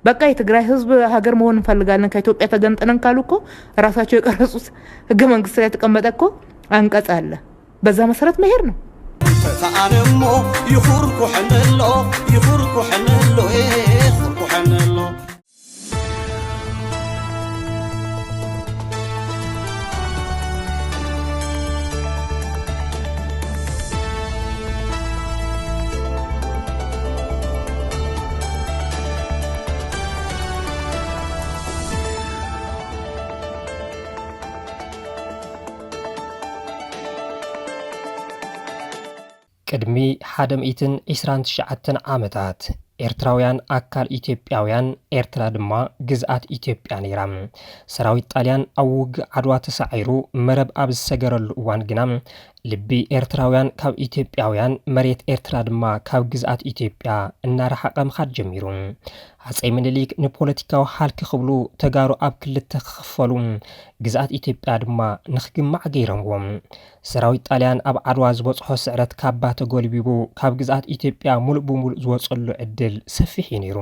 በቃ የትግራይ ህዝብ ሀገር መሆን እንፈልጋለን ከኢትዮጵያ ተገንጥለን ካሉ እኮ ራሳቸው የቀረጹት ህገ መንግስት ላይ የተቀመጠ እኮ አንቀጽ አለ። በዛ መሰረት መሄድ ነው። ተተኣነሞ ይኹርኩሐነሎ፣ ይኹርኩሐነሎ፣ ይኹርኩሐነሎ። ቅድሚ ሓደ ሚእትን ዕስራን ትሽዓተን ዓመታት፣ ኤርትራውያን ኣካል ኢትዮጵያውያን፣ ኤርትራ ድማ ግዝኣት ኢትዮጵያ ነይራ። ሰራዊት ጣልያን ኣብ ውግእ ዓድዋ ተሳዒሩ መረብ ኣብ ዝሰገረሉ እዋን ግና፣ ልቢ ኤርትራውያን ካብ ኢትዮጵያውያን፣ መሬት ኤርትራ ድማ ካብ ግዝኣት ኢትዮጵያ እናረሓቐ ምኻድ ጀሚሩ። ሃጸይ ምኒልክ ንፖለቲካዊ ሃልኪ ክብሉ ተጋሩ ኣብ ክልተ ክኽፈሉ፣ ግዝኣት ኢትዮጵያ ድማ ንኽግማዕ ገይሮምዎም። ሰራዊት ጣልያን ኣብ ዓድዋ ዝበጽሖ ስዕረት ካባ ተጎልቢቡ፣ ካብ ግዝኣት ኢትዮጵያ ሙሉእ ብሙሉእ ዝወጸሉ ዕድል ሰፊሕ እዩ ነይሩ።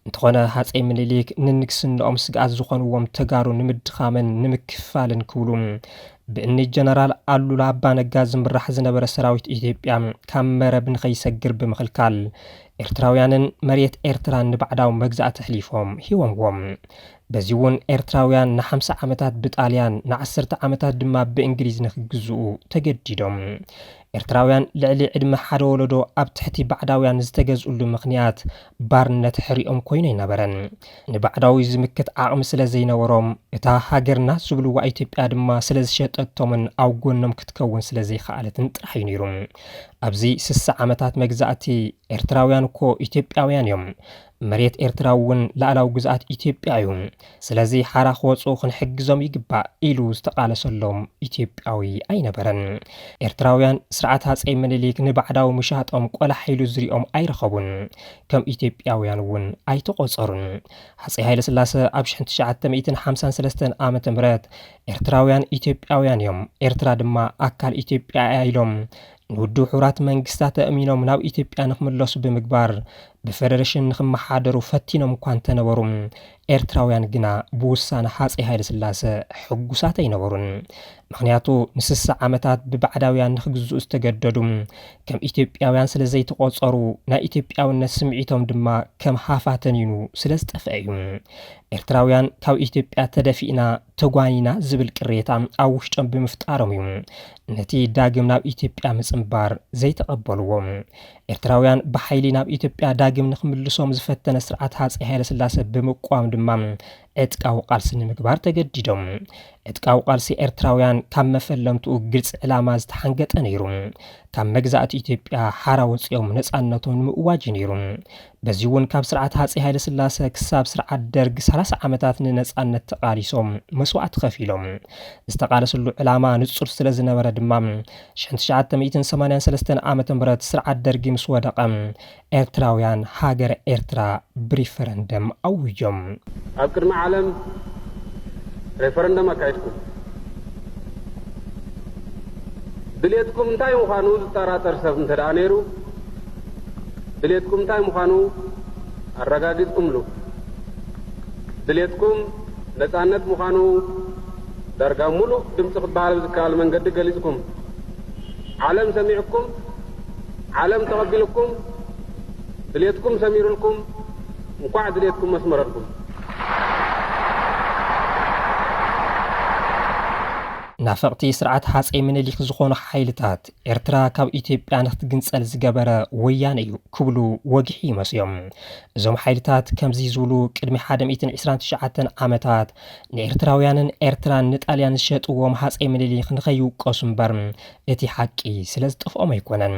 እንተኾነ፣ ሃጸይ ምኒልክ ንንግስንኦም ስግኣት ዝኾንዎም ተጋሩ ንምድኻምን ንምክፋልን ክብሉ፣ ብእኒ ጀነራል ኣሉላ ኣባ ነጋ ዝምራሕ ዝነበረ ሰራዊት ኢትዮጵያ ካብ መረብ ንኸይሰግር ብምኽልካል፣ ኤርትራውያንን መሬት ኤርትራን ንባዕዳዊ መግዛእቲ ኣሕሊፎም ሂቦምዎም። በዚ እውን ኤርትራውያን ንሓምሳ ዓመታት ብጣልያን፣ ንዓሰርተ ዓመታት ድማ ብእንግሊዝ ንክግዝኡ ተገዲዶም። ኤርትራውያን ልዕሊ ዕድመ ሓደ ወለዶ ኣብ ትሕቲ ባዕዳውያን ዝተገዝኡሉ ምኽንያት ባርነት ሕሪኦም ኮይኑ ኣይነበረን። ንባዕዳዊ ዝምክት ዓቕሚ ስለ ዘይነበሮም፣ እታ ሃገርና ዝብልዋ ኢትዮጵያ ድማ ስለ ዝሸጠቶምን ኣብ ጎኖም ክትከውን ስለ ዘይከኣለትን ጥራሕ እዩ ነይሩ። ኣብዚ ስሳ ዓመታት መግዛእቲ፣ ኤርትራውያን እኮ ኢትዮጵያውያን እዮም። መሬት ኤርትራ እውን ላዕላዊ ግዝኣት ኢትዮጵያ እዩ። ስለዚ ሓራ ክወፁ ክንሕግዞም ይግባእ ኢሉ ዝተቓለሰሎም ኢትዮጵያዊ ኣይነበረን። ኤርትራውያን ስርዓት ሃፀይ ምኒልክ ንባዕዳዊ ምሻጦም ቆላሕ ኢሉ ዝሪኦም ኣይረኸቡን። ከም ኢትዮጵያውያን እውን ኣይተቖፀሩን። ሃፀይ ሃይለስላሰ ኣብ ሽሕን ትሽዓተ ሚእትን ሓምሳን ሰለስተን ዓመተ ምህረት ኤርትራውያን ኢትዮጵያውያን እዮም፣ ኤርትራ ድማ ኣካል ኢትዮጵያ እያ ኢሎም ንውድብ ሕቡራት መንግስታት ኣእሚኖም ናብ ኢትዮጵያ ንክምለሱ ብምግባር ብፌደሬሽን ንክመሓደሩ ፈቲኖም እኳ እንተነበሩ፣ ኤርትራውያን ግና ብውሳነ ሃፀይ ሃይለስላሰ ሕጉሳት ኣይነበሩን። ምኽንያቱ ንስሳ ዓመታት ብባዕዳውያን ንክግዝኡ ዝተገደዱ ከም ኢትዮጵያውያን ስለ ዘይተቖጸሩ፣ ናይ ኢትዮጵያውነት ስምዒቶም ድማ ከም ሃፋ ተኒኑ ስለ ዝጠፍአ እዩ። ኤርትራውያን ካብ ኢትዮጵያ ተደፊእና፣ ተጓኒና ዝብል ቅሬታ ኣብ ውሽጦም ብምፍጣሮም እዩ ነቲ ዳግም ናብ ኢትዮጵያ ምጽንባር ዘይተቐበልዎ። ኤርትራውያን ብሓይሊ ናብ ኢትዮጵያ ዳግም ንክምልሶም ዝፈተነ ስርዓት ሃፀይ ሃይለስላሰ ብምቅዋም ድማ ዕጥቃዊ ቃልሲ ንምግባር ተገዲዶም። ዕጥቃዊ ቃልሲ ኤርትራውያን ካብ መፈለምትኡ ግልፂ ዕላማ ዝተሓንገጠ ነይሩ። ካብ መግዛእቲ ኢትዮጵያ ሓራ ወፂኦም ነፃነቶም ንምእዋጅ እዩ ነይሩ። በዚ እውን ካብ ስርዓት ሃፀይ ሃይለስላሰ ክሳብ ስርዓት ደርግ ሰላሳ ዓመታት ንነፃነት ተቓሊሶም መስዋእቲ ከፊሎም። ዝተቓለስሉ ዕላማ ንፁር ስለ ዝነበረ ድማ ሽሕን ትሽዓተ ሚእትን ሰማንያን ሰለስተን ዓመተ ምህረት ስርዓት ደርጊ ምስ ወደቐ ኤርትራውያን ሃገረ ኤርትራ ብሪፈረንደም ኣዊጆም። ኣብ ቅድሚ ዓለም ሬፈረንደም ኣካይድኩም። ድሌትኩም እንታይ ምዃኑ ዝጠራጠር ሰብ እንተ ደኣ ነይሩ፣ ድሌትኩም እንታይ ምዃኑ ኣረጋጊጽኩምሉ። ድሌትኩም ነጻነት ምዃኑ ዳርጋ ሙሉእ ድምጺ ክበሃል ብዝከኣል መንገዲ ገሊጽኩም። ዓለም ሰሚዕኩም፣ ዓለም ተቐቢልኩም፣ ድሌትኩም ሰሚሩልኩም፣ እንኳዕ ድሌትኩም መስመረልኩም። ናፈቕቲ ስርዓት ሃፀይ ምኒልክ ዝኾኑ ሓይልታት፣ ኤርትራ ካብ ኢትዮጵያ ንክትግንጸል ዝገበረ ወያነ እዩ ክብሉ ወግሒ ይመስዮም። እዞም ሓይልታት ከምዚ ዝብሉ ቅድሚ ሓደ ሚእትን ዕስራን ትሽዓተን ዓመታት ንኤርትራውያንን ኤርትራን ንጣልያን ዝሸጥዎም ሃፀይ ምኒልክ ንኸይውቀሱ እምበር፣ እቲ ሓቂ ስለ ዝጠፍኦም ኣይኮነን።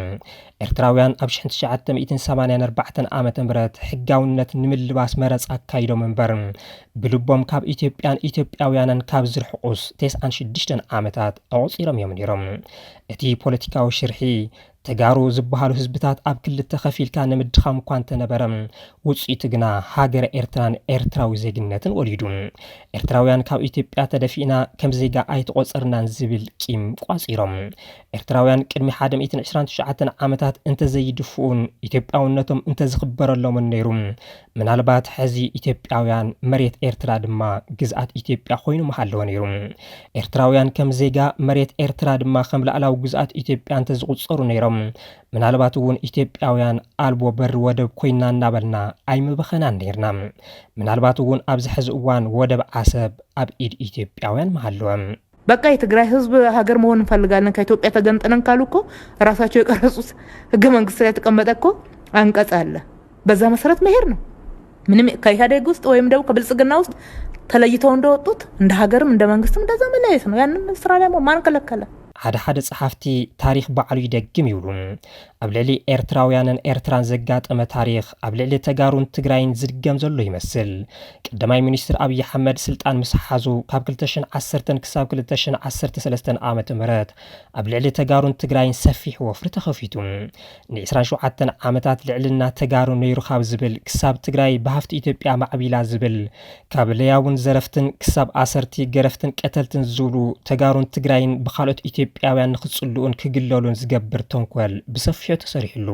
ኤርትራውያን ኣብ ሽሕን ትሽዓተ ሚእትን ሰማንያን ኣርባዕተን ዓመተ ምህረት ሕጋውነት ንምልባስ መረጻ ኣካይዶም እምበር፣ ብልቦም ካብ ኢትዮጵያን ኢትዮጵያውያንን ካብ ዝርሕቁስ ተስዓን ሽዱሽተን ዓመታት ኣቑጺሮም እዮም ነይሮም። እቲ ፖለቲካዊ ሽርሒ ተጋሩ ዝበሃሉ ህዝብታት ኣብ ክልተ ከፊልካ ንምድኻም እኳ እንተነበረ፣ ውጽኢቱ ግና ሃገረ ኤርትራን ኤርትራዊ ዜግነትን ወሊዱ። ኤርትራውያን ካብ ኢትዮጵያ ተደፊእና ከም ዜጋ ኣይተቖጸርናን ዝብል ቂም ቋጺሮም። ኤርትራውያን ቅድሚ ሓደ ሚእትን ዕስራን ትሽዓተን ዓመታት እንተዘይድፍኡን ኢትዮጵያውነቶም እንተዝኽበረሎምን ነይሩ፣ ምናልባት ሕዚ ኢትዮጵያውያን መሬት ኤርትራ ድማ ግዝኣት ኢትዮጵያ ኮይኑ ምሃለወ ነይሩ። ኤርትራውያን ከም ዜጋ መሬት ኤርትራ ድማ ከም ላዕላዊ ግዝኣት ኢትዮጵያ እንተዝቑጸሩ ነይሮም፣ ምናልባት እውን ኢትዮጵያውያን ኣልቦ በሪ ወደብ ኮይና እናበልና ኣይምበኸናን ነይርና። ምናልባት እውን ኣብዚ ሕዚ እዋን ወደብ ዓሰብ ኣብ ኢድ ኢትዮጵያውያን ምሃለወ። በቃ የትግራይ ህዝብ ሀገር መሆን እንፈልጋለን ከኢትዮጵያ ተገንጥለን ካሉ እኮ ራሳቸው የቀረጹት ህገ መንግስት ላይ የተቀመጠ እኮ አንቀጽ አለ። በዛ መሰረት መሄድ ነው። ምንም ከኢህአዴግ ውስጥ ወይም ደግሞ ከብልጽግና ውስጥ ተለይተው እንደወጡት እንደ ሀገርም እንደ መንግስትም እንደዛ መለያየት ነው። ያንን ስራ ላይ ማን ከለከለ? ሓደ ሓደ ጸሓፍቲ ታሪኽ ባዕሉ ይደግም ይብሉ። ኣብ ልዕሊ ኤርትራውያንን ኤርትራን ዘጋጠመ ታሪኽ ኣብ ልዕሊ ተጋሩን ትግራይን ዝድገም ዘሎ ይመስል። ቀዳማይ ሚኒስትር ኣብይ ኣሕመድ ስልጣን ምስ ሓዙ ካብ ክልተ ሽሕን ዓሰርተን ክሳብ ክልተ ሽሕን ዓሰርተ ሰለስተን ዓመተ ምህረት ኣብ ልዕሊ ተጋሩን ትግራይን ሰፊሕ ወፍሪ ተኸፊቱ። ንዒስራን ሸውዓተን ዓመታት ልዕልና ተጋሩ ነይሩ ካብ ዝብል ክሳብ ትግራይ ብሃፍቲ ኢትዮጵያ ማዕቢላ ዝብል ካብ ለያውን ዘረፍትን ክሳብ ኣሰርቲ፣ ገረፍትን ቀተልትን ዝብሉ ተጋሩን ትግራይን ብኻልኦት ኢትዮጵያውያን ንኽጽልኡን ክግለሉን ዝገብር ተንኮል ብሰፊሑ ተሰሪሕሉ።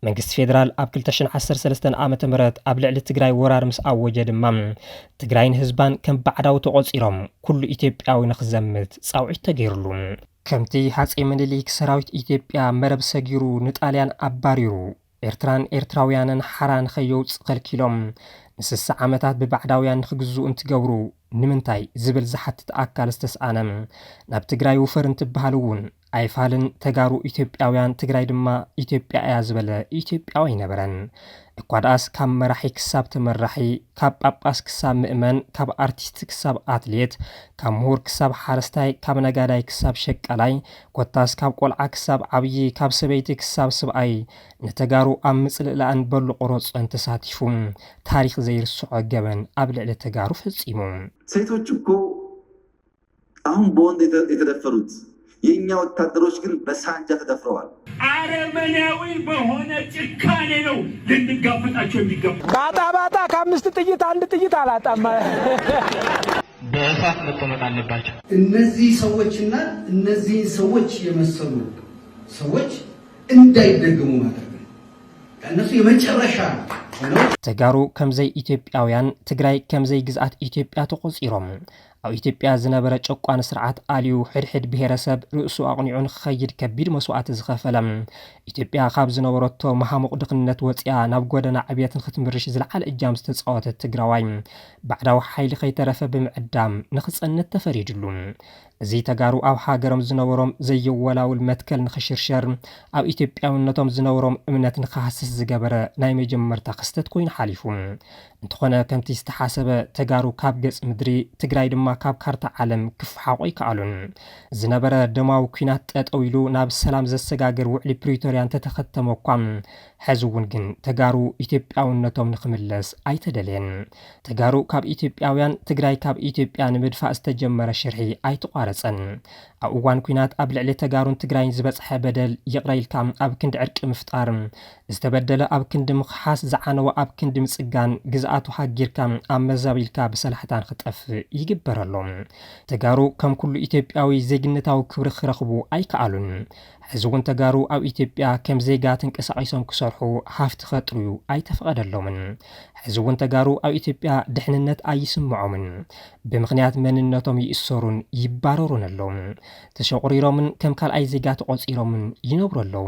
መንግስቲ ፌደራል ኣብ ክልተ ሽሕን ዓሰርተ ሰለስተን ዓመተ ምህረት ኣብ ልዕሊ ትግራይ ወራር ምስ ኣወጀ ድማ ትግራይን ህዝባን ከም ባዕዳዊ ተቖጺሮም ኩሉ ኢትዮጵያዊ ንኽዘምት ጻውዒት ተገይርሉ። ከምቲ ሃጼ ምኒልክ ሰራዊት ኢትዮጵያ መረብ ሰጊሩ ንጣልያን ኣባሪሩ ኤርትራን ኤርትራውያንን ሓራ ንኸየውጽእ ከልኪሎም ንስሳ ዓመታት ብባዕዳውያን ንኽግዝኡ እንትገብሩ ንምንታይ ዝብል ዝሓትት ኣካል ዝተስኣነ፣ ናብ ትግራይ ውፈር እንትበሃል እውን ኣይፋልን። ተጋሩ ኢትዮጵያውያን ትግራይ ድማ ኢትዮጵያ እያ ዝበለ ኢትዮጵያዊ ኣይነበረን። እኳ ደኣስ ካብ መራሒ ክሳብ ተመራሒ፣ ካብ ጳጳስ ክሳብ ምእመን፣ ካብ ኣርቲስት ክሳብ ኣትሌት፣ ካብ ምሁር ክሳብ ሓረስታይ፣ ካብ ነጋዳይ ክሳብ ሸቃላይ፣ ኮታስ ካብ ቆልዓ ክሳብ ዓብዪ፣ ካብ ሰበይቲ ክሳብ ስብኣይ ንተጋሩ ኣብ ምጽልእላእን በሉ ቁረጾን ተሳቲፉ ታሪኽ ዘይርስዖ ገበን ኣብ ልዕሊ ተጋሩ ፈጺሙ። ሴቶች እኮ አሁን በወንድ የተ- የተደፈሩት የእኛ ወታደሮች ግን በሳንጃ ተደፍረዋል። አረመኔያዊ በሆነ ጭካኔ ነው ልንጋፈጣቸው የሚገባ። ባጣ ባጣ ከአምስት ጥይት አንድ ጥይት አላጣም። በእሳት መጠመቅ አለባቸው። እነዚህ ሰዎችና እነዚህን ሰዎች የመሰሉ ሰዎች እንዳይደገሙ ማድረግ ነው። እነሱ የመጨረሻ ሆነው ተጋሩ ከምዘይ ኢትዮጵያውያን ትግራይ ከምዘይ ግዝኣት ኢትዮጵያ ተቖጺሮም ኣብ ኢትዮጵያ ዝነበረ ጨቋኒ ስርዓት ኣልዩ ሕድሕድ ብሄረሰብ ርእሱ ኣቕኒዑ ንክኸይድ ከቢድ መስዋእቲ ዝኸፈለ፣ ኢትዮጵያ ካብ ዝነበረቶ መሃሙቕ ድኽነት ወፂኣ ናብ ጎደና ዕብየት ንክትምርሽ ዝለዓለ እጃም ዝተፃወተት ትግራዋይ ባዕዳዊ ሓይሊ ከይተረፈ ብምዕዳም ንክፀንት ተፈሪድሉ። እዚ ተጋሩ ኣብ ሃገሮም ዝነበሮም ዘየወላውል መትከል ንክሽርሸር፣ ኣብ ኢትዮጵያውነቶም ዝነበሮም እምነት ንክሃስስ ዝገበረ ናይ መጀመርታ ክስተት ኮይኑ ሓሊፉ። እንተኾነ ከምቲ ዝተሓሰበ ተጋሩ ካብ ገጽ ምድሪ፣ ትግራይ ድማ ካብ ካርታ ዓለም ክፈሓቑ ኣይከኣሉን። ዝነበረ ደማዊ ኲናት ጠጠው ኢሉ ናብ ሰላም ዘሰጋግር ውዕሊ ፕሪቶርያ እንተተኸተመ እኳ፣ ሕዚ እውን ግን ተጋሩ ኢትዮጵያውነቶም ንክምለስ ኣይተደለየን። ተጋሩ ካብ ኢትዮጵያውያን፣ ትግራይ ካብ ኢትዮጵያ ንምድፋእ ዝተጀመረ ሽርሒ ኣይተቋረጸን። ኣብ እዋን ኲናት ኣብ ልዕሊ ተጋሩን ትግራይን ዝበጽሐ በደል ይቕረ ኢልካ ኣብ ክንዲ ዕርቂ ምፍጣር፣ ዝተበደለ ኣብ ክንዲ ምኽሓስ፣ ዝዓነወ ኣብ ክንዲ ምጽጋን፣ ግዝኣቱ ሃጊርካ ኣመዛቢልካ ብሰላሕታ ንኽጠፍእ ይግበር ኣሎ። ተጋሩ ከም ኩሉ ኢትዮጵያዊ ዜግነታዊ ክብሪ ክረኽቡ ኣይከኣሉን። ሕዚ እውን ተጋሩ ኣብ ኢትዮጵያ ከም ዜጋ ተንቀሳቒሶም ክሰርሑ፣ ሃፍቲ ከጥርዩ ኣይተፈቐደሎምን። ሕዚ እውን ተጋሩ ኣብ ኢትዮጵያ ድሕንነት ኣይስምዖምን። ብምኽንያት መንነቶም ይእሰሩን ይባረሩን ኣለዉ። ተሸቑሪሮምን ከም ካልኣይ ዜጋ ተቖጺሮምን ይነብሩ ኣለዉ።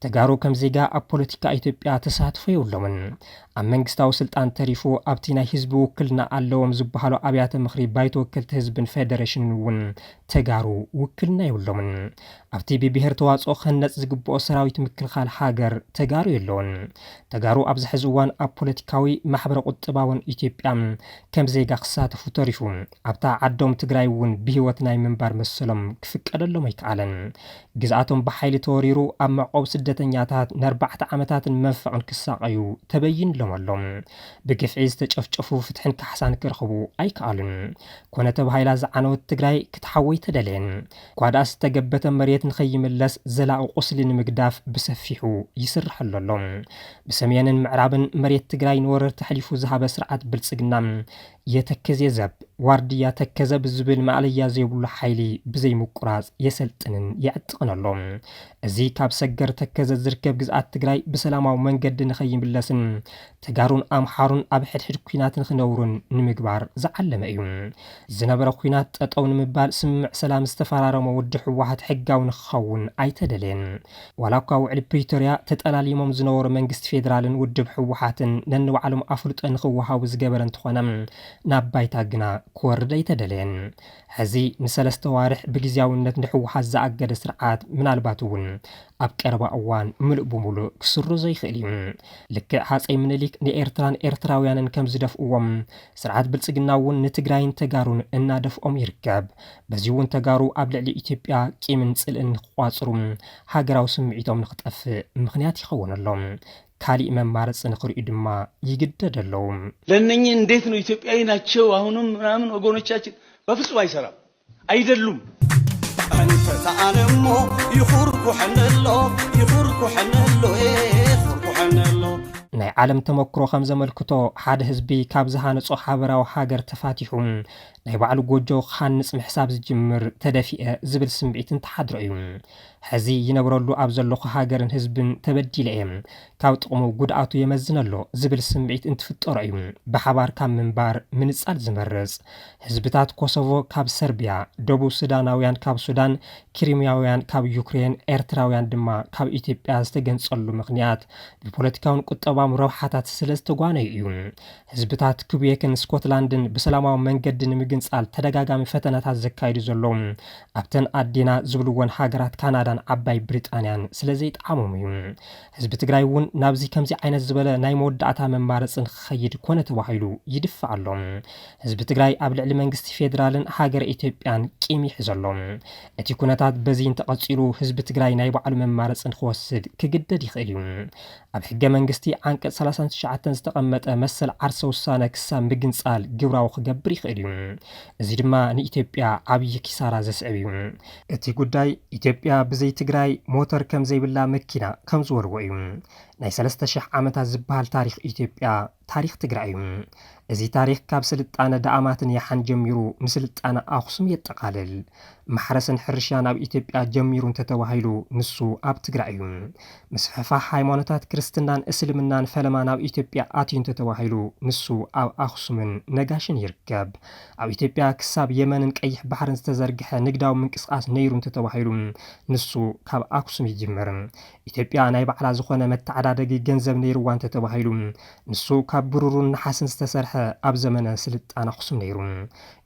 ተጋሩ ከም ዜጋ ኣብ ፖለቲካ ኢትዮጵያ ተሳትፎ የብሎምን። ኣብ መንግስታዊ ስልጣን ተሪፉ ኣብቲ ናይ ህዝቢ ውክልና ኣለዎም ዝበሃሉ ኣብያተ ምኽሪ፣ ባይቶ ወከልቲ ህዝብን ፌደሬሽንን እውን ተጋሩ ውክልና የብሎምን። ኣብቲ ብብሄር ተዋፅኦ ክህነፅ ዝግብኦ ሰራዊት ምክልኻል ሃገር ተጋሩ የለውን። ተጋሩ ኣብዚ ሕዚ እዋን ኣብ ፖለቲካዊ፣ ማሕበረ ቁጠባውን ኢትዮጵያ ከም ዜጋ ክሳተፉ ተሪፉ፣ ኣብታ ዓዶም ትግራይ እውን ብህይወት ናይ ምንባር መሰሎም ክፍቀደሎም ኣይከኣለን። ግዝኣቶም ብሓይሊ ተወሪሩ ኣብ መዕቆቢ ስደተኛታት ንኣርባዕተ ዓመታትን መንፈቕን ክሳቐዩ ተበይንሎም። ተፈረደመሎም። ብግፍዒ ዝተጨፍጨፉ ፍትሕን ካሕሳን ክረኽቡ ኣይከኣሉን። ኮነ ተባሂላ ዝዓነወት ትግራይ ክትሓወይ ተደለየን። ኳ ደኣ ዝተገበተ መሬት ንኸይምለስ ዘላቒ ቁስሊ ንምግዳፍ ብሰፊሑ ይስርሐሉ ኣሎ። ብሰሜንን ምዕራብን መሬት ትግራይ ንወረርቲ ኣሕሊፉ ዝሃበ ስርዓት ብልጽግና የተከዜ ዘብ፣ ዋርድያ ተከዘ ብዝብል ማእለያ ዘይብሉ ሓይሊ ብዘይምቁራጽ የሰልጥንን የዕጥቕን ኣሎ። እዚ ካብ ሰገር ተከዘ ዝርከብ ግዝኣት ትግራይ ብሰላማዊ መንገዲ ንኸይምለስን ተጋሩን ኣምሓሩን ኣብ ሕድሕድ ኲናት ንኽነብሩን ንምግባር ዝዓለመ እዩ። ዝነበረ ኲናት ጠጠው ንምባል ስምምዕ ሰላም ዝተፈራረመ ውድብ ህወሓት ሕጋዊ ንክኸውን ኣይተደለየን። ዋላ እኳ ውዕሊ ፕሪቶርያ ተጠላሊሞም ዝነበሩ መንግስቲ ፌዴራልን ውድብ ህወሓትን ነንባዕሎም ኣፍልጦ ንኽወሃቡ ዝገበረ እንተኾነ፣ ናብ ባይታ ግና ክወርድ ኣይተደለየን። ሕዚ ንሰለስተ ዋርሕ ብግዝያውነት ንህወሓት ዝኣገደ ስርዓት ምናልባት እውን ኣብ ቀረባ እዋን ምሉእ ብምሉእ ክስረዞ ይኽእል እዩ። ልክዕ ሃፀይ ምኒልክ ንኤርትራን ኤርትራውያንን ከም ዝደፍእዎም፣ ስርዓት ብልጽግና እውን ንትግራይን ተጋሩን እናደፍኦም ይርከብ። በዚ እውን ተጋሩ ኣብ ልዕሊ ኢትዮጵያ ቂምን ጽልእን ንክቋጽሩ ሃገራዊ ስምዒቶም ንክጠፍእ ምኽንያት ይኸውን ኣሎ። ካሊእ መማረፂ ንክርእዩ ድማ ይግደድ ኣለዉ። ለእነኚህ እንዴት ነው ኢትዮጵያዊ ናቸው አሁንም ምናምን ወገኖቻችን በፍጹም አይሰራም። አይደሉም። እንተ ተኣለሞ ይኹርኩሐኒ ኣሎ፣ ይኹርኩሐኒ ኣሎ፣ ይኹርኩሐኒ ኣሎ። ናይ ዓለም ተመክሮ ከም ዘመልክቶ፣ ሓደ ህዝቢ ካብ ዝሃነጾ ሓበራዊ ሃገር ተፋቲሑ ናይ ባዕሉ ጎጆ ክሃንጽ ምሕሳብ ዝጅምር ተደፊአ ዝብል ስምዒት እንተሓድሮ እዩ። ሕዚ ይነብረሉ ኣብ ዘለኹ ሃገርን ህዝብን ተበዲለ እየ፣ ካብ ጥቕሙ ጉድኣቱ የመዝን ኣሎ ዝብል ስምዒት እንትፍጠሮ እዩ ብሓባር ካብ ምንባር ምንጻል ዝመርጽ። ህዝብታት ኮሶቮ ካብ ሰርቢያ፣ ደቡብ ሱዳናውያን ካብ ሱዳን፣ ክሪምያውያን ካብ ዩክሬን፣ ኤርትራውያን ድማ ካብ ኢትዮጵያ ዝተገንጸሉ ምኽንያት ብፖለቲካውን ቁጠባውን ረብሓታት ስለ ዝተጓነዩ እዩ። ህዝብታት ክብየክን ስኮትላንድን ብሰላማዊ መንገዲ ንምግንጻል ተደጋጋሚ ፈተናታት ዘካይዱ ዘለዉ ኣብተን ኣዴና ዝብልወን ሃገራት ካናዳን ዓባይ ብሪጣንያን ስለ ዘይጠዓሞም እዩ። ህዝቢ ትግራይ እውን ናብዚ ከምዚ ዓይነት ዝበለ ናይ መወዳእታ መማረፂ ንክኸይድ ኮነ ተባሂሉ ይድፋእ ኣሎ። ህዝቢ ትግራይ ኣብ ልዕሊ መንግስቲ ፌዴራልን ሃገረ ኢትዮጵያን ቂም ይሕዝ ኣሎ። እቲ ኩነታት በዚ እንተቐፂሉ ህዝቢ ትግራይ ናይ ባዕሉ መማረፂ ንክወስድ ክግደድ ይኽእል እዩ። ኣብ ሕገ መንግስቲ ዓንቀፅ ሰላሳን ትሽዓተን ዝተቐመጠ መሰል ዓርሰ ውሳነ ክሳብ ምግንፃል ግብራዊ ክገብር ይኽእል እዩ። እዚ ድማ ንኢትዮጵያ ዓብዪ ኪሳራ ዘስዕብ እዩ። እቲ ጉዳይ ኢትዮጵያ ብዘይ ትግራይ ሞተር ከም ዘይብላ መኪና ከም ዝበልዎ እዩ። ናይ ሰለስተ ሽሕ ዓመታት ዝበሃል ታሪኽ ኢትዮጵያ ታሪኽ ትግራይ እዩ። እዚ ታሪኽ ካብ ስልጣነ ደኣማትን ያሓን ጀሚሩ ንስልጣነ ኣኽሱም የጠቓልል። ማሕረስን ሕርሻን ኣብ ኢትዮጵያ ጀሚሩ እንተተባሂሉ ንሱ ኣብ ትግራይ እዩ። ምስፍሕፋሕ ሃይማኖታት ክርስትናን እስልምናን ፈለማ ናብ ኢትዮጵያ ኣትዩ እንተተባሂሉ ንሱ ኣብ ኣኽሱምን ነጋሽን ይርከብ። ኣብ ኢትዮጵያ ክሳብ የመንን ቀይሕ ባሕርን ዝተዘርግሐ ንግዳዊ ምንቅስቓስ ነይሩ እንተተባሂሉ ንሱ ካብ ኣኽሱም ይጅምር። ኢትዮጵያ ናይ ባዕላ ዝኾነ መተዓዳደጊ ገንዘብ ነይርዋ እንተተባሂሉ ንሱ ካብ ብሩርን ነሓስን ዝተሰርሐ ኣብ ዘመነ ስልጣነ ኣኽሱም ነይሩ።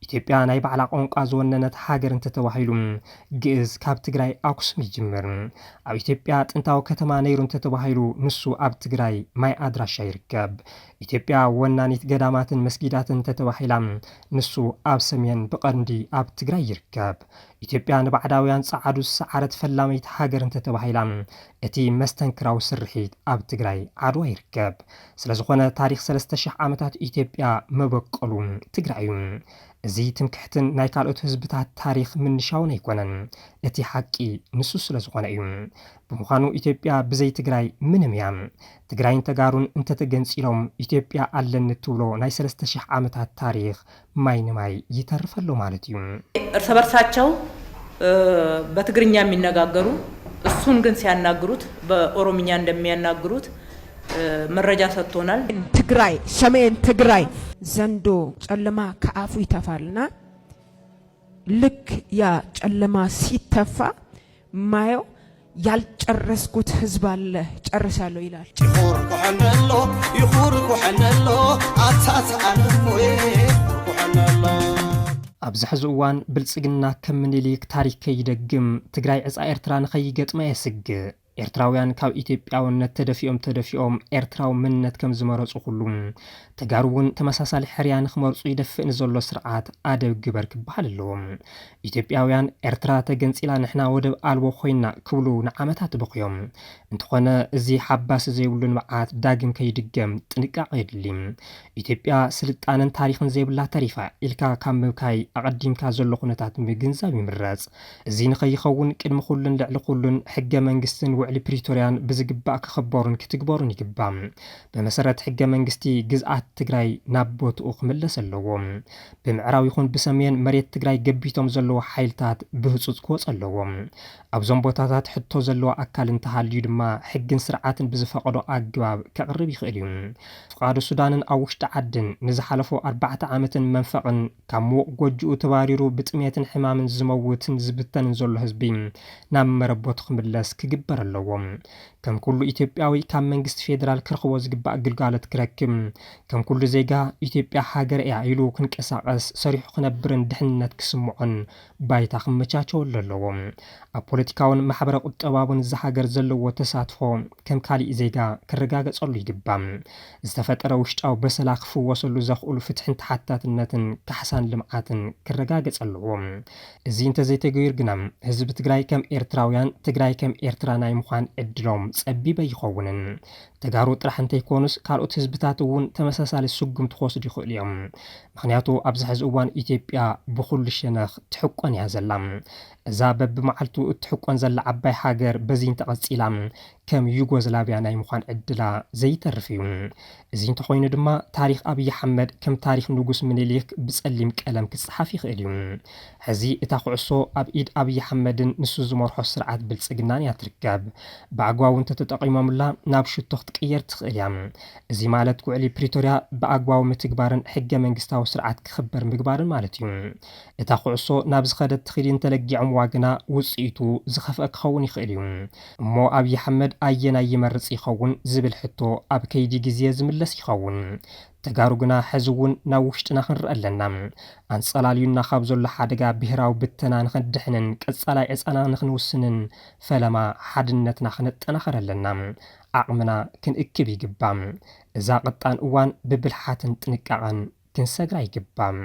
ኢትዮጵያ ናይ ባዕላ ቋንቋ ዝወነነት ሃገር እንተተባሂሉ ግእዝ ካብ ትግራይ ኣኽሱም ይጅምር። ኣብ ኢትዮጵያ ጥንታዊ ከተማ ነይሩ እንተተባሂሉ ንሱ ኣብ ትግራይ ማይ ኣድራሻ ይርከብ። ኢትዮጵያ ወናኒት ገዳማትን መስጊዳትን እንተተባሂላ ንሱ ኣብ ሰሜን ብቐንዲ ኣብ ትግራይ ይርከብ። ኢትዮጵያ ንባዕዳውያን ጸዓዱ ዝሰዓረት ፈላመይቲ ሃገር እንተተባሂላ እቲ መስተንክራዊ ስርሒት ኣብ ትግራይ ዓድዋ ይርከብ። ስለዝኾነ ታሪኽ ሰለስተ ሽሕ ዓመታት ኢትዮጵያ መበቀሉ ትግራይ እዩ። እዚ ትምክሕትን ናይ ካልኦት ህዝብታት ታሪኽ ምንሻውን ኣይኮነን። እቲ ሓቂ ንሱ ስለዝኾነ እዩ። ብምዃኑ ኢትዮጵያ ብዘይ ትግራይ ምንም እያ። ትግራይን ተጋሩን እንተተገንፂሎም ኢትዮጵያ ኣለኒ እትብሎ ናይ ሰለስተ ሽሕ ዓመታት ታሪኽ ማይ ንማይ ይተርፍ ኣሎ ማለት እዩ። እርስ በርሳቸው በትግርኛ የሚነጋገሩ እሱን ግን ሲያናግሩት በኦሮምኛ እንደሚያናግሩት መረጃ ሰጥቶናል። ትግራይ ሰሜን ትግራይ ዘንዶ ጨለማ ከአፉ ይተፋልና። ልክ ያ ጨለማ ሲተፋ ማየው ያልጨረስኩት ህዝብ አለ ጨርሳለሁ ይላል። ይኹርኩሐኒ ኣሎ ይኹርኩሐኒ ኣሎ ኣታ ተኣለሞ ይኹርኩሐኒ ኣሎ። ኣብዚ ሕዚ እዋን ብልጽግና ከም ምኒልክ ታሪክ ከይደግም ትግራይ ዕፃ ኤርትራ ንኸይገጥማ የስግእ። ኤርትራውያን ካብ ኢትዮጵያውነት ተደፊኦም ተደፊኦም ኤርትራዊ መንነት ከም ዝመረጹ ኩሉ፣ ተጋሩ እውን ተመሳሳሊ ሕርያ ንክመርጹ ይደፍእ ንዘሎ ስርዓት ኣደብ ግበር ክበሃል ኣለዎ። ኢትዮጵያውያን ኤርትራ ተገንጺላ ንሕና ወደብ ኣልቦ ኮይና ክብሉ ንዓመታት በኽዮም። እንተኾነ እዚ ሓባሲ ዘይብሉ ንብዓት ዳግም ከይድገም ጥንቃቐ የድሊ። ኢትዮጵያ ስልጣነን ታሪኽን ዘይብላ ተሪፋ ኢልካ ካብ ምብካይ ኣቐዲምካ ዘሎ ኩነታት ምግንዛብ ይምረጽ። እዚ ንኸይኸውን ቅድሚ ኩሉን ልዕሊ ኩሉን ሕገ መንግስትን ውዕሊ ፕሪቶርያን ብዝግባእ ክኽበሩን ክትግበሩን ይግባእ። ብመሰረት ሕገ መንግስቲ ግዝኣት ትግራይ ናብ ቦትኡ ክምለስ ኣለዎ። ብምዕራብ ይኹን ብሰሜን መሬት ትግራይ ገቢቶም ዘለዉ ሓይልታት ብህፁፅ ክወፁ ኣለዎም። ኣብዞም ቦታታት ሕቶ ዘለዎ ኣካል እንተሃልዩ ድማ ሕግን ስርዓትን ብዝፈቐዶ ኣግባብ ከቕርብ ይኽእል እዩ። ፍቓዱ ሱዳንን ኣብ ውሽጢ ዓድን ንዝሓለፉ ኣርባዕተ ዓመትን መንፈቕን ካብ ምዉቕ ጎጅኡ ተባሪሩ ብጥሜትን ሕማምን ዝመውትን ዝብተንን ዘሎ ህዝቢ ናብ መረቦቱ ክምለስ ክግበር ኣለዎ። ከም ኩሉ ኢትዮጵያዊ ካብ መንግስቲ ፌዴራል ክረኽቦ ዝግባእ ግልጋሎት ክረክብ፣ ከም ኩሉ ዜጋ ኢትዮጵያ ሃገር እያ ኢሉ ክንቀሳቐስ፣ ሰሪሑ ክነብርን ድሕንነት ክስምዖን ባይታ ክመቻቸወሉ ኣለዎ። ኣብ ፖለቲካውን ማሕበረ ቁጠባውን እዛ ሃገር ዘለዎ ተሳትፎ ከም ካሊእ ዜጋ ክረጋገጸሉ ይግባእ። ዝተፈጠረ ውሽጣዊ በሰላ ክፍወሰሉ ዘኽእሉ ፍትሕን ተሓታትነትን ካሕሳን ልምዓትን ክረጋገጽ ኣለዎ። እዚ እንተዘይተገይሩ ግና ህዝቢ ትግራይ ከም ኤርትራውያን፣ ትግራይ ከም ኤርትራ ናይ ምዃን ዕድሎም ጸቢብ ኣይኸውንን። ተጋሩ ጥራሕ እንተይኮኑስ ካልኦት ህዝብታት እውን ተመሳሳሊ ስጉምቲ ክወስዱ ይኽእሉ እዮም። ምኽንያቱ ኣብዚ ሕዚ እዋን ኢትዮጵያ ብኹሉ ሸነኽ ትሕቆን እያ ዘላ። እዛ በብመዓልቱ እትሕቆን ዘላ ዓባይ ሃገር በዚ እንተቐጺላ ከም ዩጎዝላቪያ ናይ ምዃን ዕድላ ዘይተርፍ እዩ። እዚ እንተኾይኑ ድማ ታሪኽ ኣብይ ኣሕመድ ከም ታሪኽ ንጉስ ምኒልክ ብጸሊም ቀለም ክጸሓፍ ይኽእል እዩ። ሕዚ እታ ኩዕሶ ኣብ ኢድ ኣብይ ኣሕመድን ንሱ ዝመርሖ ስርዓት ብልጽግናን እያ ትርከብ። ብኣግባቡ እንተተጠቒሞምላ ናብ ሽቶ ክትቅየር ትኽእል እያ። እዚ ማለት ውዕሊ ፕሪቶርያ ብኣግባቡ ምትግባርን ሕገ መንግስታዊ ስርዓት ክኽበር ምግባርን ማለት እዩ። እታ ኩዕሶ ናብ ዝኸደት ትኽዲ እንተለጊዖምዋ ግና ውጽኢቱ ዝኸፍአ ክኸውን ይኽእል እዩ። እሞ ኣብይ ኣሕመድ ኣየናይ ይመርጽ ይኸውን ዝብል ሕቶ ኣብ ከይዲ ግዜ ዝምለስ ይኸውን። ተጋሩ ግና ሕዚ እውን ናብ ውሽጥና ክንርኢ ኣለና። ኣንጸላልዩና ካብ ዘሎ ሓደጋ ብሄራዊ ብተና ንኽንድሕንን ቀጻላይ ዕጻና ንኽንውስንን ፈለማ ሓድነትና ክነጠናኽር ኣለና። ዓቕምና ክንእክብ ይግባእ። እዛ ቐጣን እዋን ብብልሓትን ጥንቃቐን ክንሰግራ ይግባእ።